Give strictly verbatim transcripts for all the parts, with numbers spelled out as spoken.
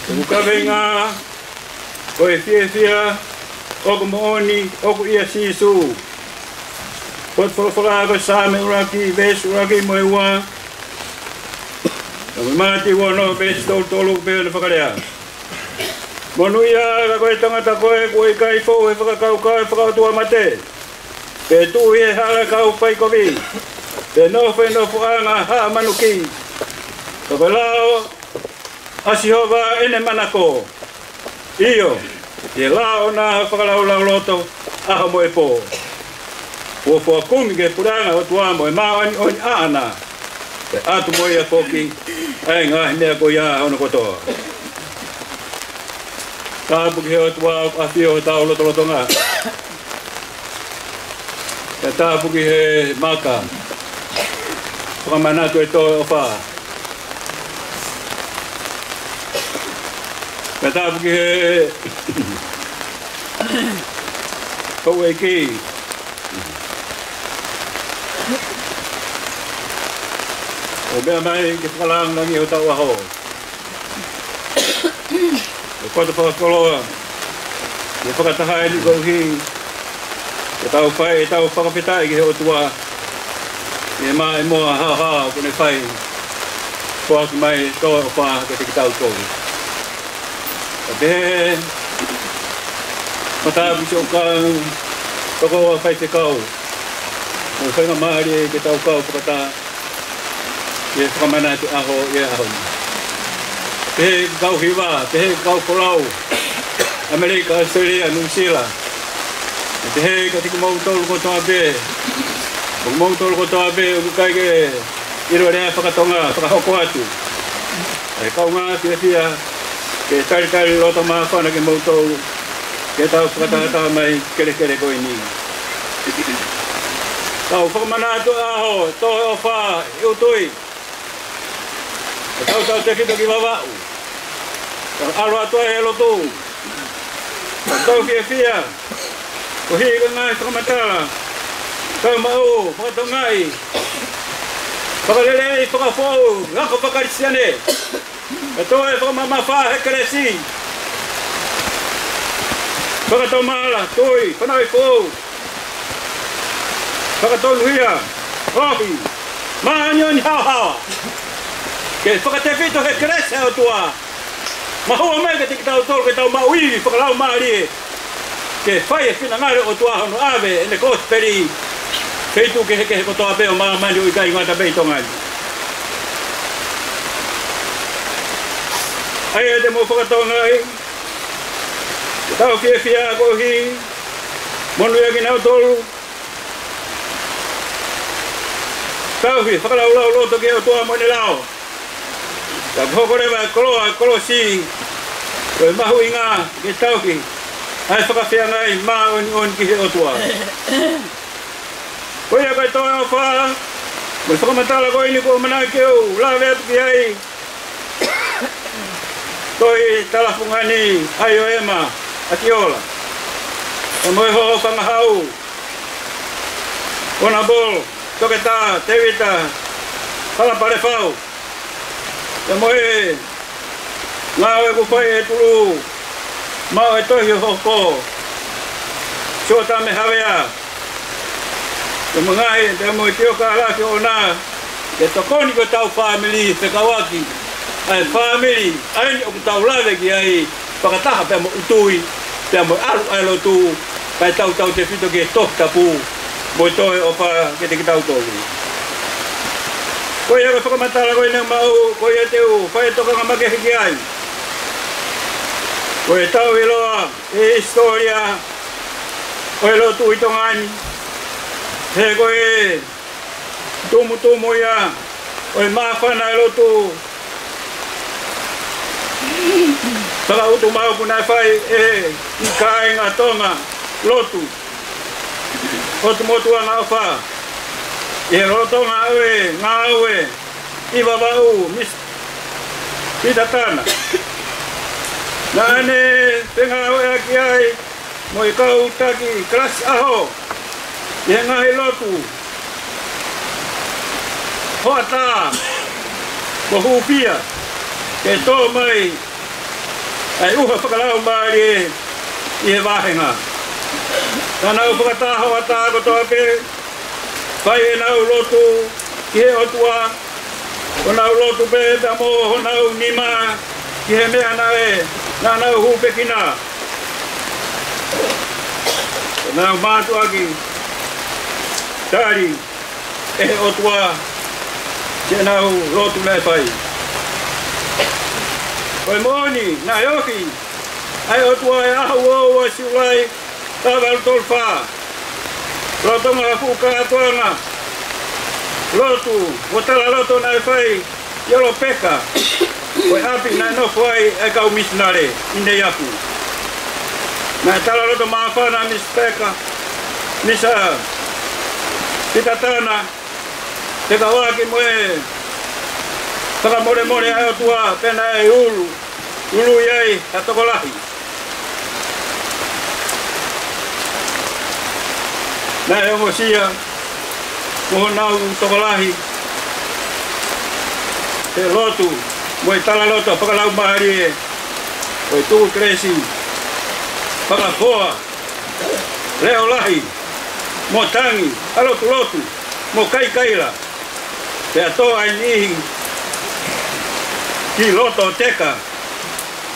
ʻOku kaveinga, ko e fiefia ʻoku moʻoni ʻoku ʻia Sīsū. Potu folofola ko e Saame ʻuluaki, veesi ʻuluaki mo e ua. Pea mo Mātiu ono, veesi tolu tolu, pea ne fakalea: Monūʻia ka ko e tangata ko ē kuo ʻikai fou he fakakaukau fakaʻotuamate, pe tuʻu ʻi he hala kau faikovi, pe nofo he nofoʻanga haʻa manuki. Ka ko e lao ʻa Sihova ʻene manako, ʻio, ʻi he lao ʻoʻona fakalaulauloto ʻaho mo e pō. Fuofua kumi ki he puleʻanga ʻo e ʻOtua mo e māʻoniʻoni ʻaʻana, pea ʻoatu mo ia foki ʻa e ngaahi meʻa ko ia hono kotoa. Tāpuaki ʻe he ʻOtua ʻoku ʻafio ʻi hotau lotolotonga. Pea tāpuaki ʻe he maka fakamanatu e toe ʻofa. Pea tāpuaki ʻe he houʻeiki ʻoku meʻa mai ke fakalāngilangiʻi hotau ʻaho. ʻE koto fakakoloa, ʻe fakataha eni koeʻuhi ke tau fai ʻetau fakafetaʻi ki he ʻOtua ʻi he maʻimoa haohaoa kuo ne fai, foaki mai e toe ʻofa kiate kitautolu. Pea pehē, matāpisi ʻoku kau, tokoua faifekau, ʻoku faingamālie ke tau kau fakataha ʻi he fakamanatu ʻaho ʻi he ʻaho ni. Pehē ki he kau hiva, pehē ki he kau folau, ʻAmelika, ʻAositelēlia, Nuʻusila. Pehē kiate kimoutolu kotoa pē, ʻoku moutolu kotoa pē ʻoku ʻikai ke ʻilo e lea fakatonga, fakahoko atu ʻa e kaungā fiefia ke talitali loto māfana kimoutolu ke tau fakatahataha mai kelekele ko eni. Tau fakamanatu ʻaho, toe ʻofa, ʻi ʻUtui. ʻE tautautefito ki Vavaʻu. Tau ʻalu atu ai he lotu. Tau fiefia koeʻuhi ko e ngaahi fakamatala, tau maʻu, fakatokangaʻi, fakalelei, fakafoʻou, ako faka-Kalisitiane. Pea toe fakamamafa he kelesi. Fakatomala, tui, fanauʻi foʻou, fakatonuhia, ohi, māʻoniʻoni haohaoa. Ke fakatefito he kelesi ʻa e ʻOtua. Mahua mai kiate kitautolu ke tau maʻu ivi fakalaumālie ke fai e finangalo ʻo e ʻOtua hono ʻave ʻene kosipeli feituʻu kehekehe kotoa pē ʻo māmani, ʻo ʻikai ngata pē ʻi Tonga ni. ʻA ia te mou fakatokangaʻi, tau fiefia koeʻuhi, monūʻia kinautolu. Tauhi fakalaulauloto ki he ʻOtua mo ʻene lao. Pea hoko leva e koloa e kolosi, ko e mahuʻinga ke tauhi ʻa e fakafeangai māʻoniʻoni ki he ʻOtua. Ko ia ko e toe ʻofa mo e fakamatala ko eni kuo ʻamanaki ke u lave atu ki ai. Toi talafungani ai ʻo Ema ʻAkiola, pea mo e Hōfangahau, Honourable Toketā Tēvita Palapalefau, pea mo e ngāue kuo fai ʻe Tulu Maʻu e Tohi Hohoko, Siotame Havea, pea mo e ngaahi, pea mo e tiokālaki ʻoʻona, ke tokoni ki hotau fāmili, fekauʻaki ʻa e fāmili ʻa eni ʻoku tau lave ki ai, fakataha pea mo ʻUtui, pea mo e ʻalu ʻa e lotu, kae tautautefito ki he Tohi Tapu mo e toe ʻofa kiate kitautolu. Ko ia ko e fakamatala ko eni ʻoku maʻu, ko ia te u fai e tokanga makehe ki ai. Ko e tau ʻiloa e hisitōlia ʻo e lotu ʻi Tonga ni, he ko e tumutumu ia ʻo e māfana e lotu fakautumau kuo nau fai ʻe he kāinga Tonga lotu ʻo e motuʻanga ʻofa ʻi he lolotonga ʻo e ngāue ʻi Vavaʻu, Misa Pita Tana. Naʻa ne fengāueʻaki ai mo e kau taki kalasi ʻaho ʻi he ngaahi lotu hoʻatā mo hūfia ke tō mai ʻa e ʻuha fakalaumālie ʻi he vāhenga. Naʻa nau fakataha ʻo ʻatā kotoa pē, fai ʻenau lotu ki he ʻOtua, ʻo nau lotu pē pea mo honau nima ki he meʻa naʻe, naʻa nau hūfekina. ʻO nau mātuʻaki tali ʻe he ʻOtua ki heʻenau lotu naʻe fai. Ko e moʻoni, naʻe ofi ʻa e ʻOtua ʻi he ʻaho ua ua Siulai, taha valu tolu fā. Lolotonga e fuʻu kātoanga lotu mo talaloto naʻe fai ʻi ʻOlopeka, ko e ʻapi naʻe nofo ai e kau misinale ʻi Neiafu. Naʻe talaloto māfana ʻa Misa Peka, Misa Pitatana, fekauʻaki mo e fakamolemole ʻa e ʻOtua, pea naʻe ulu, ului ai ha tokolahi. Naʻe ongosia mo honau tokolahi he lotu mo e talaloto fakalaumālie, ko e tuʻu kelesi, fakafoa, leʻo lahi, mo tangi, ʻa lotulotu, mo kaikaila, pea tō ai e niʻihi ki loto teka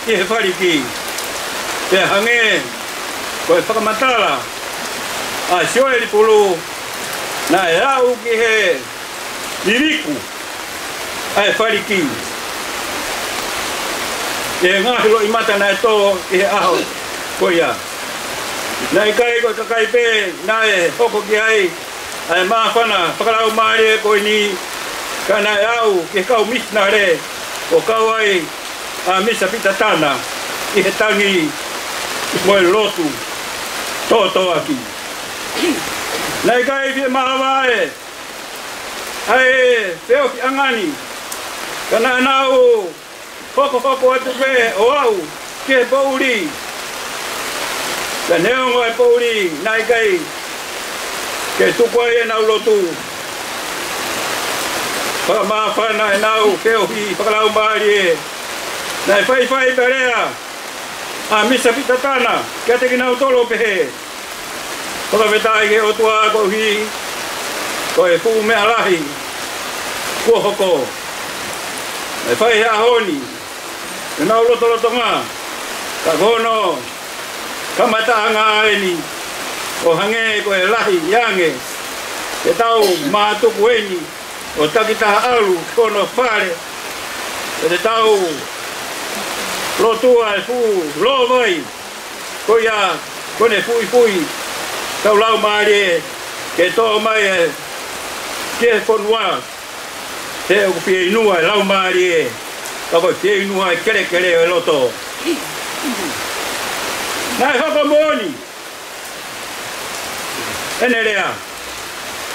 ʻi he faliki. Pea hangē ko e fakamatala ʻa Sioeli Pulu, naʻe aʻu ki he liliku ʻa e faliki ʻi he ngaahi loʻimata naʻe tō ʻi he ʻaho ko ia. Naʻe ʻikai ko e kakai pē naʻe hoko ki ai ʻa e māfana fakalaumālie ko eni, ka naʻe aʻu ki he kau misinale ʻo kau ai ʻa Misa Pitatana ʻi he tangi mo e lotu tōtōaki. Naʻe ʻikai fie māvae ʻa e feʻofaʻanga ni, ka naʻa nau hokohoko atu pē ʻo aʻu ki he poʻuli. Ka neongo e poʻuli, naʻe ʻikai ke tuku ai ʻenau lotu. Fakamāfana ʻenau feohi fakalaumālie. Naʻe faifai pē lea ʻa Misa Pitatana kiate kinautolu ʻo pehē: Fakafetaʻi ki he ʻOtua koeʻuhi ko e fuʻu meʻa lahi kuo hoko. Naʻe fai he ʻaho ni ʻenau lotolotonga, ka ko hono kamataʻanga eni, ʻo hangē ko e lahi ange ke tau mātuku eni ʻo takitaha ʻalu ki hono fale, ʻo te tau lotua e fuʻu lōvai ko ia, ko ʻene fuifui tau laumālie ke tō mai e ki he fonua. He ʻoku fieinua e laumālie, ka ko e fieinua e kelekele ʻo e loto. Naʻe hoko moʻoni ʻene lea,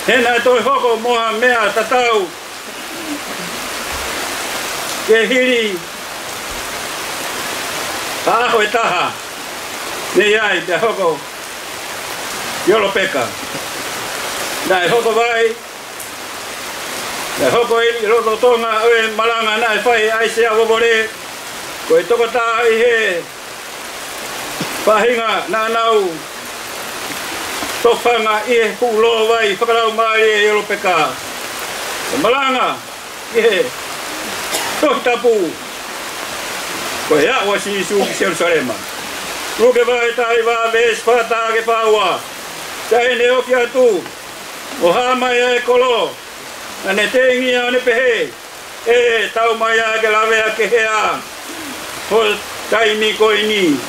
he naʻe toe hoko mo ha meʻa tatau ke hili ha ʻaho ʻe taha mei ai pea hoko ʻi ʻOlopeka. Naʻe hoko vai, naʻe hoko eni ʻi loto Tonga ʻo e malanga naʻe fai ʻe ʻAisea Vovole, ko e tokotaha ʻi he faʻahinga naʻa nau tofanga ʻi he fuʻu lōvai fakalaumālie ʻi ʻOlopeka. ʻO malanga ʻi he Tohi Tapu, ko e aʻu ʻa Sīsū ki Selusalema. Luke vahe taha hiva veesi fā taha ki he fā ua. Pea ʻi heʻene ofi atu ʻo hā mai ʻa e kolo, naʻa ne tēngia ʻo ne pehē: ʻE, tau mai ā ke lavea ki he ʻa ho taimi ko eni,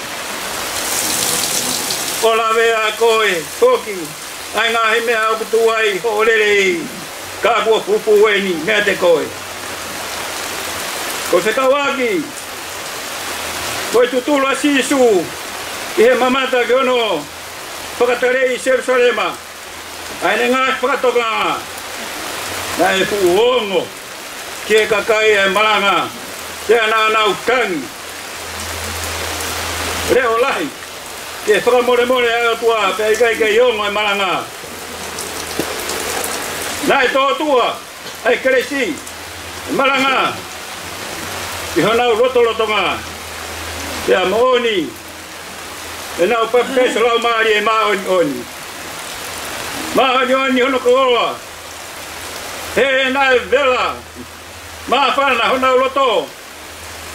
ʻo lavea koe foki ʻa e ngaahi meʻa ʻoku tuʻu ai hoʻo lelei, ka kuo fufū eni meiate koe. Ko e fekauʻaki ko e tutulu ʻa Sīsū ʻi he mamata ki hono fakataleʻi Selusalema, ʻa ʻene ngaahi fakatokangaʻi, naʻe fuʻu ongo ki he kakai ʻa e malanga, pea naʻa nau tangi leʻo lahi ke fakamolemole ʻa e ʻOtua, pea ʻikai ke ongo e malanga. Naʻe tōtuʻa ʻa e kelesi ʻo e malanga ʻi honau lotolotonga. Pea moʻoni ʻenau papitaiso Laumālie Māʻoniʻoni. Māʻoniʻoni hono koloa, he naʻe vela māfana honau loto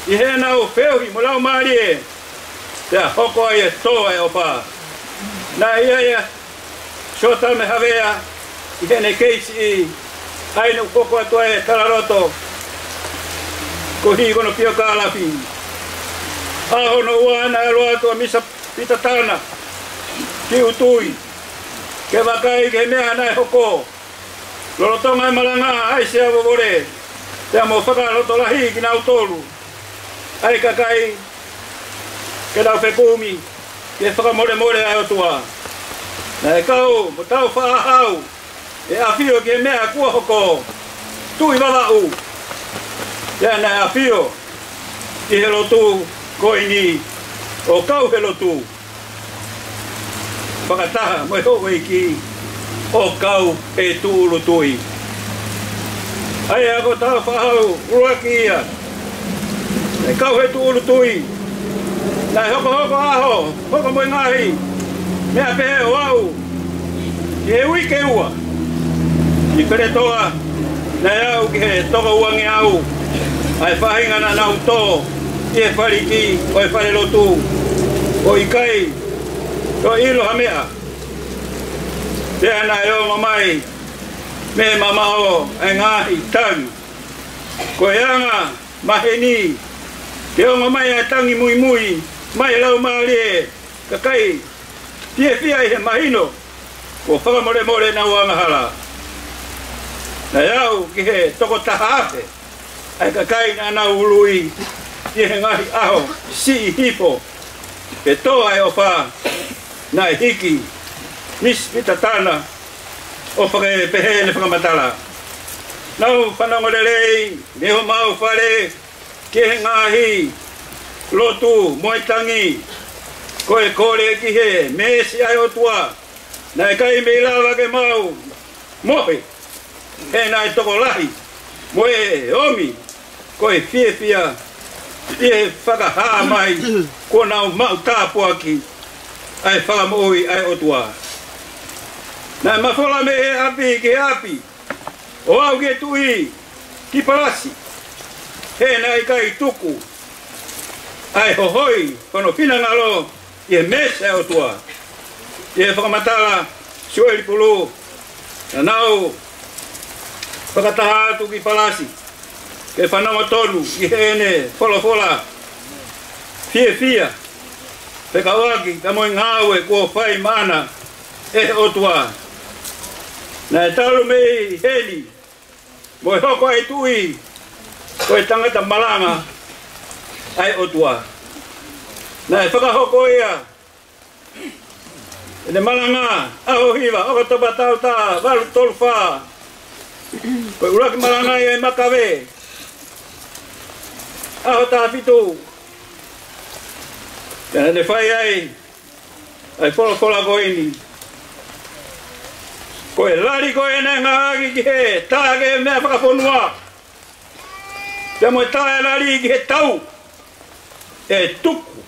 ʻi heʻenau feohi mo Laumālie, pea hoko ai e tō ʻa e ʻofa. Naʻe ʻi ai ʻa Siotame Havea ʻi heʻene kei siʻi, ʻa ia naʻe hoko atu ai e talaloto ko hī ko hono piokālafi. ʻAho hono ua naʻe ʻalu atu ʻa Misa Pita Tana ki ʻUtui ke vakai ki he meʻa naʻe hoko lolotonga e malanga ʻa e sea vovole, pea mo fakalotolahi kinautolu ʻa e kakai ke nau fekumi ki he fakamolemole ʻa e ʻOtua. Naʻe kau mo Tāufaʻāhau ʻe ʻafio ki he meʻa kuo hoko, Tuʻi Vavaʻu. Pea naʻe ʻafio ʻi he lotu ko eni ʻo kau he lotu fakataha mo e houʻeiki ʻo kau he tūʻulutui. ʻA ia ko Tāufaʻāhau ʻuluaki ia naʻe kau he tūʻulutui. Naʻe hokohoko ʻaho, hoko mo e ngaahi meʻa pehē ʻo aʻu ki he uike ua ʻi Peletoa, naʻe aʻu ki he toko uangeau ʻa e faʻahinga naʻa nau tō ʻi he faliki ʻo e falelotu ʻo ʻikai toe ʻilo ha meʻa. Pea naʻe ongo mai mei he mamaʻo ʻa e ngaahi tangi ko e anga maheni, ke ongo mai ʻa e tangi muimui mai e Laumālie, kakai fiefia ʻi he mahino kuo fakamolemole ʻenau angahala. Naʻe aʻu ki he toko taha afe ʻa e kakai naʻa nau ului ʻi he ngaahi ʻaho siʻi hifo he tō ʻa e ʻofa. Naʻe hiki Misa Pita Tana ʻo fakapehē ʻene fakamatala: Nau fanongo lelei mei homau fale ki he ngaahi lotu mo e tangi, ko e kole ki he meesi ʻa e ʻOtua. Naʻe ʻikai mei lava ke mau mohe, he naʻe tokolahi mo e omi ko e fiefia ʻi he fakahā mai kuo nau maʻu tāpuaki ʻa e fakamoʻui ʻa e ʻOtua. Naʻe mafola mei he ʻapi ki he ʻapi ʻo aʻu ki he tuʻi ki Palasi, he naʻe ʻikai tuku ʻa e hohoi hono finangalo ʻi he meesi ʻa e ʻOtua. ʻI he fakamatala Sioeli Pulu, naʻa nau fakataha atu ki Palasi ke fanongo tonu ʻi heʻene folofola fiefia fekauʻaki pea mo e ngāue kuo fai maʻana ʻe he ʻOtua. Naʻe talu mei heni mo e hoko ʻa e tuʻi ko e tangata malanga ʻa e ʻOtua. Naʻe fakahoko ia ʻene malanga ʻaho hiva ʻOkatopa taʻu taha valu tolu fā. Ko e ʻuluaki malanga ia ʻi Makave, ʻaho taha fitu. Pea naʻa ne fai ai ʻa e folofola ko eni: Ko e lali ko ē naʻe ngāueʻaki ki he tā ki he meʻa fakafonua, pea mo e tā e lali ki he tau, ʻe tuku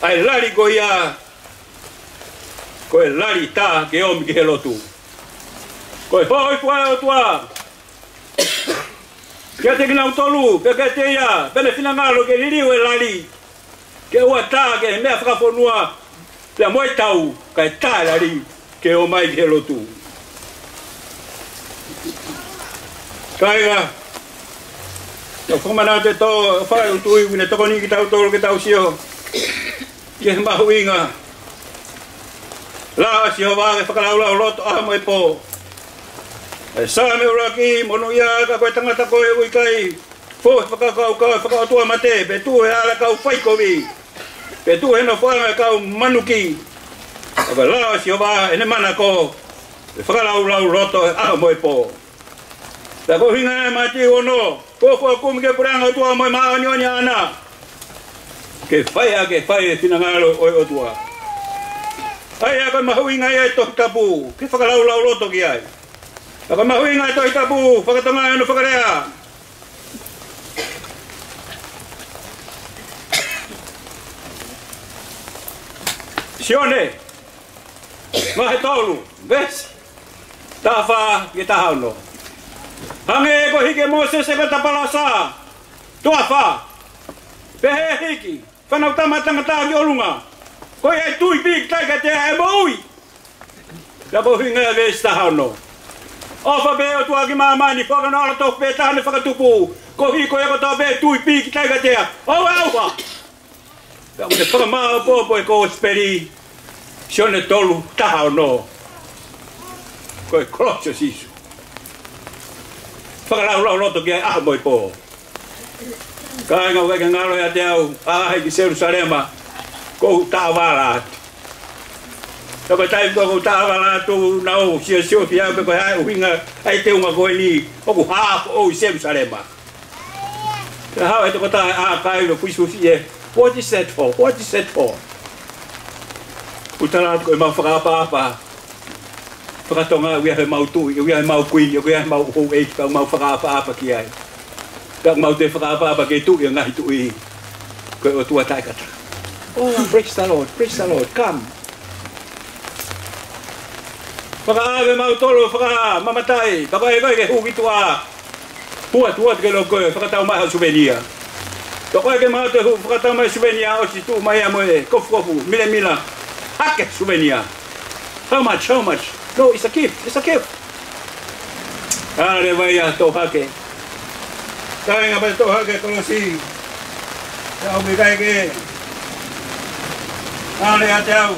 ʻa e lali ko ia ko e lali tā ke omi ki he lotu. Ko e hōifua ʻa e ʻOtua kiate kinautolu, pea kiate ia, pea ne finangalo ke liliu e lali ke ʻoua tā ki he meʻa fakafonua, pea mo e tau, kae tā e lali ke ō mai ki he lotu. Kāinga, ʻoku ou fakamanatu atu ʻa e fai ʻutuʻi ʻoku ne tokoni kitautolu ke tau sio ki he mahuʻinga lao ʻa Sihova ke fakalaulauloto ʻaho mo e pō. ʻA e Saame ʻuluaki: Monūʻia ka ko e tangata ko ē ʻoku ʻikai fou he fakakaukau ʻo e fakaʻotuamate, pe tuʻu he hala ʻo e kau faikovi, pe tuʻu he nofoʻanga ʻo e kau manuki. Ka ko e lao ʻa Sihova ʻene manako, ke fakalaulauloto he ʻaho mo e pō. Pea ko e ʻuhinga ia ʻa Mātiu ono: Ko e fua kumi ki he puleʻanga ʻo e ʻOtua mo e māʻoniʻoni ʻaʻana, ke fai ʻaki e fai e finangalo ʻo e ʻOtua. ʻA ia ko e mahuʻinga ia ʻo e Tohi Tapu ke fakalaulauloto ki ai. Pea ko e mahuʻinga ʻo e Tohi Tapu, fakatonga hono fakalea, Sione, vahe tolu, veesi taha fā ki he taha ono. Hangē ko e hiki ʻe Mōsese ko e tapalasa, toafa, pehē hiki, fānau tama tangata ki ʻolunga, ko ia ʻe tui pīkitai kiate ia ʻe moʻui. Pea ko e ʻuhinga ia e veesi taha ono. ʻOfa pē ʻOtua ki māmani, fakanoa ʻa e tofu pē taha ne fakatupu, koeʻuhi ko ia kotoa pē ʻe tui pīkitai kiate ia, ʻoua ʻe ʻauha. Pea ko e fakamāʻopoʻopo ʻo e Kosipeli, Sione tolu, taha ono, ko e kolosi ʻo Sīsū. Fakalaulauloto ki ai ʻaho mo e pō. Kāinga, ʻoku ʻikai ke ngalo ʻiate au ʻa e ʻaʻahi ki Selusalema, ʻoku ou taʻovala atu. Ka ko e taimi ʻoku ou taʻovala atu, naʻa ku siosiofia pe ko e hā e ʻuhinga ʻa e teunga ko eni ʻoku hā foʻou ʻi Selusalema. Pea haʻu e tokotaha ʻākailo, fusifusifia, "What is that for? What is that for?" Kuo u tala atu ko ʻemau fakaʻapaʻapa fakatonga, ʻoku ʻi ai ʻemau tuʻi, ʻoku ʻi ai ʻemau kuini, ʻoku ʻi ai ʻemau houʻeiki, pea ʻoku mau fakaʻapaʻapa ki ai. Pea ʻoku mau toe fakaʻapaʻapa ki he Tuʻi ʻo e ngaahi tuʻi, ko e ʻOtua taʻekata. Oh, praise the Lord, praise the Lord, come. Fakaʻave mautolu, fakamamatai, pea ko e ʻai ko ē ke hū ki tuʻa. Hū atu, hū atu ki loto, fakatau mai ha suvenia. Pea ko e ʻai ke mautolu hū, fakatau mai suvenia, ʻosi tuʻu mai ia mo e kofukofu, milemila. Hake suvenia. How much? How much? No, it's a gift. It's a gift. Kāinga, pea toʻo hake e kolosi. Pea ʻoku ʻikai ke ngalo ʻiate au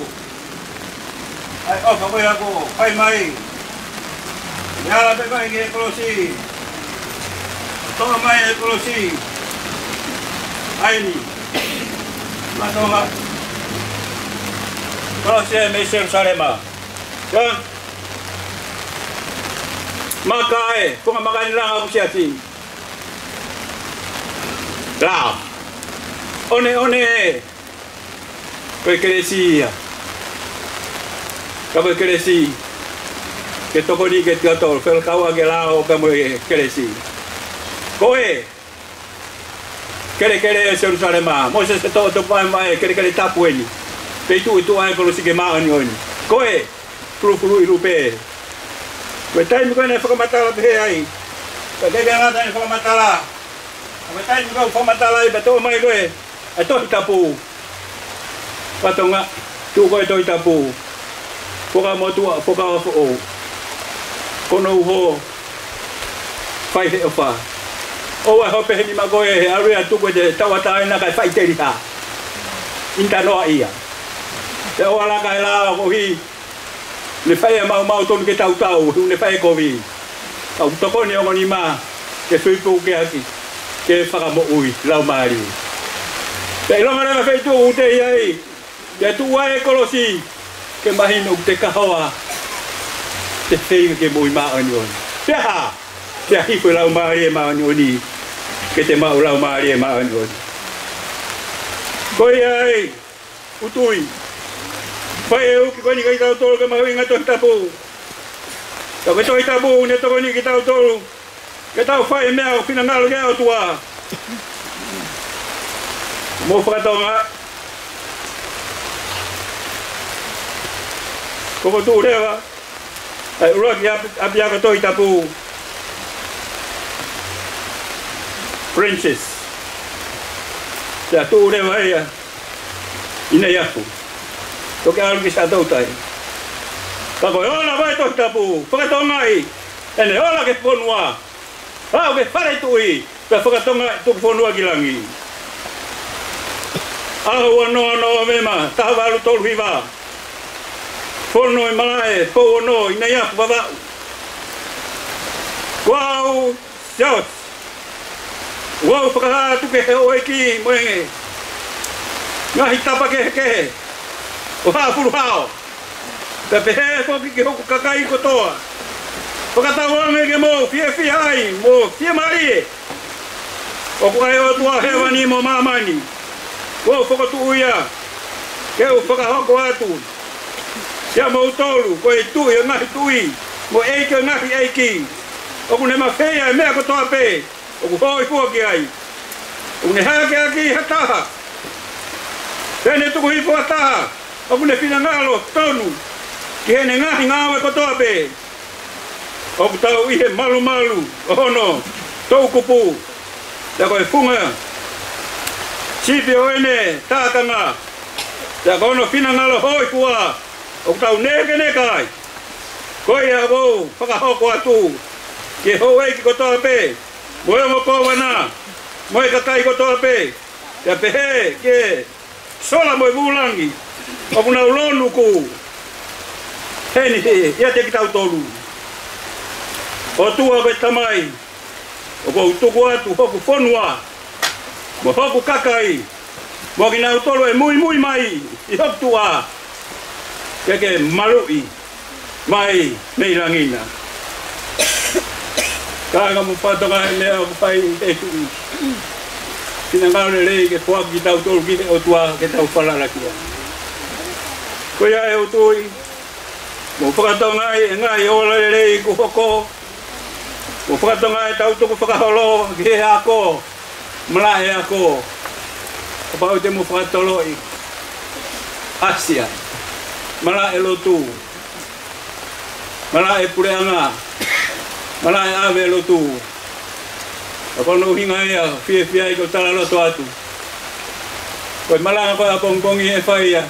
ʻa e ʻofa ko ia kuo fai mai. Pea ala pē mai ki he kolosi. Toʻo mai e kolosi. ʻAi ni. Matoa. Kolosi mei Selusalema. Ia. Maka e, funga maka ni langa kusia ti. Love. ʻOneʻone. Ko e kelesi ia. Ka ko e kelesi ke tokoni kiate kitautolu, fekauʻaki e lao pea mo e kelesi. Ko e kelekele ʻo Selusalema, Mōsese toʻo, toʻo mai mai e kelekele tapu eni. Feituʻu ʻe tuʻu ai e kolosi ke māʻoniʻoni. Ko e fulufuluʻi lupe. Ko e taimi ko ē naʻe fakamatala pehē ai. Ko e taimi ko ē naʻe fakamatala. Ko e taimi ko ē fakamatala ai pea toʻo mai ko ē ʻa e Tohi Tapu. Fatongia, tuʻu ko ē Tohi Tapu. Fuakava Motuʻa, Fuakava Foʻou. Ko hono uho, Fai he ʻOfa. ʻOua ʻe hopo he nima ko ē he ʻalu ia ʻo tuku e tauʻatāina kae faʻiteliha. ʻInitanoa ia. Pea ʻoua ʻe laka he lao koeʻuhi ne fai ʻe maumau tonu ke tautau, he ʻoku ne fai kovi. Ka ʻoku tokoni e ongo nima ke fai pukepuke, ke fakamoʻui laumālie. Pea ʻilonga leva e feituʻu ʻoku te ʻi ai, pea tuʻu ai e kolosi, ke mahino ʻoku te kahoa, te feinga ke moʻui māʻoniʻoni. Pea hā, pea hifo e Laumālie Māʻoniʻoni, ke te maʻu Laumālie Māʻoniʻoni. Ko ia ai, ʻoku ou tui, fai e uki ko eni kiate kitautolu ke mahuʻinga e Tohi Tapu. Ka ko e Tohi Tapu ʻoku ne tokoni kiate kitautolu ke tau fai e meʻa ʻoku finangalo ki ai e ʻOtua. Mou fakatokangaʻi. Ko ʻeku tuʻu leva ʻa e ʻuluaki ʻapi-, ʻapiako Tohi Tapu, Princess. Pea tuʻu leva ia ʻi Neiafu. Toki ʻalu ki Siaʻatoutai. Ka ko e ola ko ē e Tohi Tapu, fakatokangaʻi, ʻene ola ki he fonua. Aʻu ki he fale tuʻi, pea fakatonga e tuku fonua ki langi. ʻAho ua noa Nōvema, taha valu tolu hiva. Fono ʻi Malaʻe, Pou Ono, ʻi Neiafu, Vavaʻu. Ko au, Siaosi, ʻoku ou fakahā atu ki he houʻeiki mo e ngaahi tapa kehekehe ʻo Haʻa Fuluhao, pea pehē foki ki hoku kakai kotoa, fakatauange ke mou fiefia ai mo fiemālie. ʻOku ʻa e ʻOtua ʻo hēvani mo māmani, ʻoku ou fokotuʻu ia ke u fakahoko atu kiate kimoutolu ko e Tuʻi ʻo e ngaahi tuʻi mo e ʻEiki ʻo e ngaahi ʻeiki. ʻOku ne mafeia e meʻa kotoa pē ʻoku hōifua ki ai. ʻOku ne hākeakiʻi ha taha, pea ne tuku hifo ha taha. ʻoku ne finangalo tonu ki heʻene ngaahi ngāue kotoa pē. ʻOku tau ʻi he malumalu ʻo hono toʻukupu, pea ko e funga sipi ʻo ʻene tākanga, pea ko hono finangalo hōifua ʻoku tau nekeneka ai. Ko ia ʻoku ou fakahoko atu ki he houʻeiki kotoa pē, mo e ongo kōvana, mo e kakai kotoa pē, pea pehē ki he sola mo e vūlangi ʻoku nau lonu kū heni he ʻiate kitautolu. ʻOtua ko e Tamai, ʻoku ou tuku atu hoku fonua mo hoku kakai, mo kinautolu ʻe muimui mai ʻi hoku tuʻa, ke ke maluʻi mai mei langi na. Kāinga, mou fakatokangaʻi e meʻa ʻoku fai ʻe he Tuʻi. Finangalo lelei ke foaki kitautolu ki he ʻOtua ke tau falala ki ai. Ko ia ʻe ʻOtua, mou fakatokangaʻi e ngaahi ola lelei kuo hoko. Mou fakatokangaʻi ʻetau tukufakaholo ki he ako, malaʻe ako. Kapau te mou fakatoloʻi ʻasi ai, malaʻe lotu, malaʻe puleʻanga, malaʻe ʻave lotu. Ka ko hono ʻuhinga ia, fiefia ai ʻoku ou talaloto atu, ko e malanga ko ē ʻapongipongi ʻe fai ia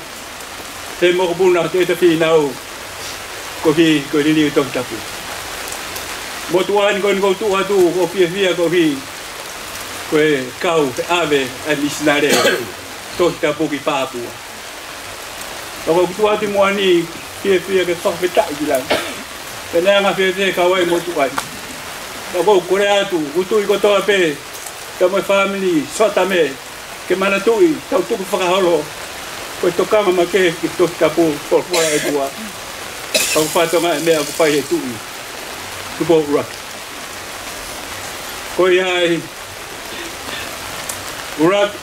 he mokopuna Tēvita Fīnau, koeʻuhi ko e liliu Tohi Tapu. Motuʻa ni ko eni ʻoku ou tuʻu atu ʻoku ou fiefia koeʻuhi ko e kau he ʻave ʻa e misinale Tohi Tapu ki Papua. Ka ʻoku ou tuʻu atu ʻi muʻa ni, fiefia ke fakafetaʻi ki langi. Pea naʻe anga fiefia kau ai motuʻa ni. Ka ʻoku ou kole atu, ʻoku ou tui kotoa pē, ka mo e fāmili Soatame, ke manatuʻi ʻetau tukufakaholo ko e tokanga makehe ki he Tohi Tapu, folofola ʻa e ʻOtua. Ka ʻoku ou fakatokangaʻi e meʻa ʻoku fai ʻe he Tuʻi, Tupou ʻUluaki. Ko ia ai, ʻUluaki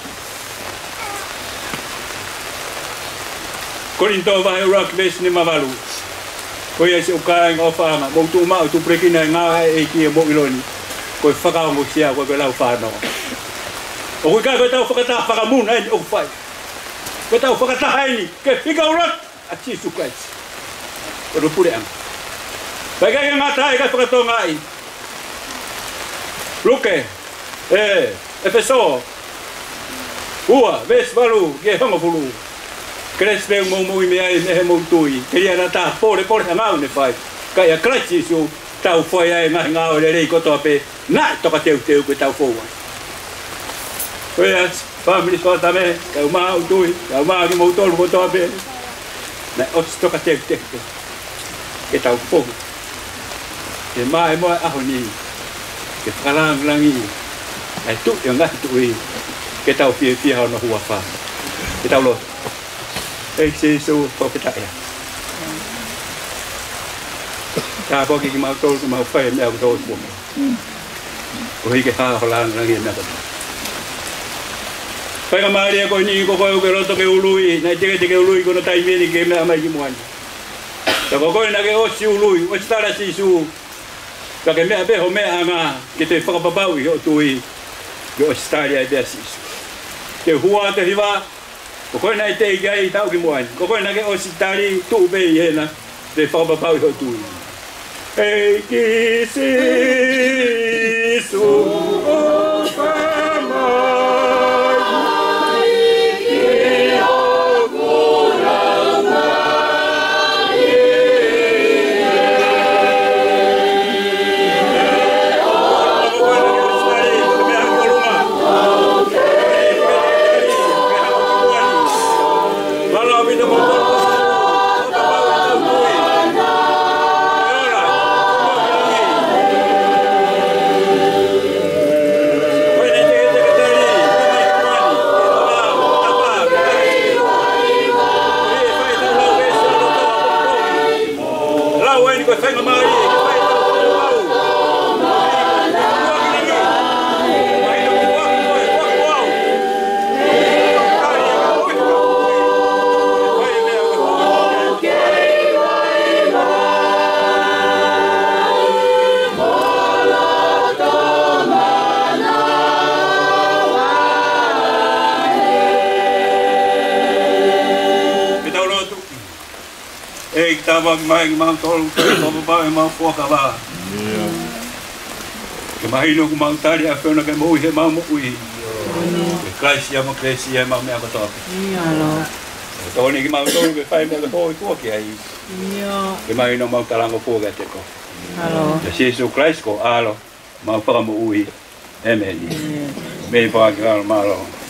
Kolinitō vahe ʻuluaki veesi nimavalu. Ko ia, siʻoku kāinga ʻofaʻanga, mou tuʻu maʻu, tupulekina e ngāue ʻa e ʻEiki ʻi hoʻomou ʻilo ni. Ko e fakaongosia, ko e lau fānau. ʻOku ʻikai ko ʻetau fakataha fakamuna eni ʻoku fai. Ko ʻetau fakataha eni ki he fika ʻuluaki ʻa Sīsū Kalaisi, ko hono puleʻanga. Pea ʻikai ke ngata ai, ka fakatokangaʻi Luke, ē, ʻEfesō ua, veesi valu ki he hongofulu. Kelesi pē ʻoku mou moʻui mei ai mei heʻemou tui, telia naʻa tā pōlepole ha ngāue ne fai, ka ʻia Kalaisi Sīsū tau fai ai e ngaahi ngāue lelei kotoa pē naʻe tokateuteu ke tau fou ai. Ko ia, fāmili Soatame, kae ʻumaʻā ʻa e tui, kae ʻumaʻā kimoutolu kotoa pē, naʻe ʻosi tokateuteu ke tau fou. Ke maʻu e moʻui ʻaho ni, ke fakalāngilangiʻi ʻa e Tuʻi ʻo e ngaahi tuʻi, ke tau fiefia hono huafa. Ke tau lotu. ʻEiki Sīsū, fakafetaʻi. Tāpuakiʻi kimautolu ke mau fai e meʻa kotoa ʻoku mau fai, koeʻuhi ke hā ho lāngilangi he meʻa kotoa. Faingamālie ko eni, ko koe ʻoku ke loto ke ului, naʻe teʻeki ke ului ki hono taimi ni ke meʻa mai ki muʻa ni. Ka ko koe naʻa ke ʻosi ului, ʻosi tali ʻa Sīsū, ka ke meʻa pē ho meʻaʻanga ke toe fakapapauʻi hoʻo tui, ke ʻosi tali ai pē ʻa Sīsū. Ke hua, ke hiva, ko koe naʻe teʻeki ai haʻu ki muʻa ni. Ko koe naʻa ke ʻosi tali, tuʻu pē ʻi hena, ke fakapapauʻi hoʻo tui. ʻEiki Sīsū, ʻofa mai ki hoku langa. Tāpuaki mai kimautolu, ke fakapapauʻi ʻemau fuakava. Ke mahino ʻoku mau tali ʻa e ʻAfiona ke moʻui heʻemau moʻui. Ko Kalaisi mo Kalaisi ʻemau meʻa kotoa pē. Ko e tokoni kimautolu ke fai meʻa ke hōifua ki ai. Ke mahino ʻemau talangofua kiate koe. Ko Sīsū Kalaisi ko ho ʻAlo, ʻemau Fakamoʻui. ʻĒmeni. Mei fakakilalo mālō.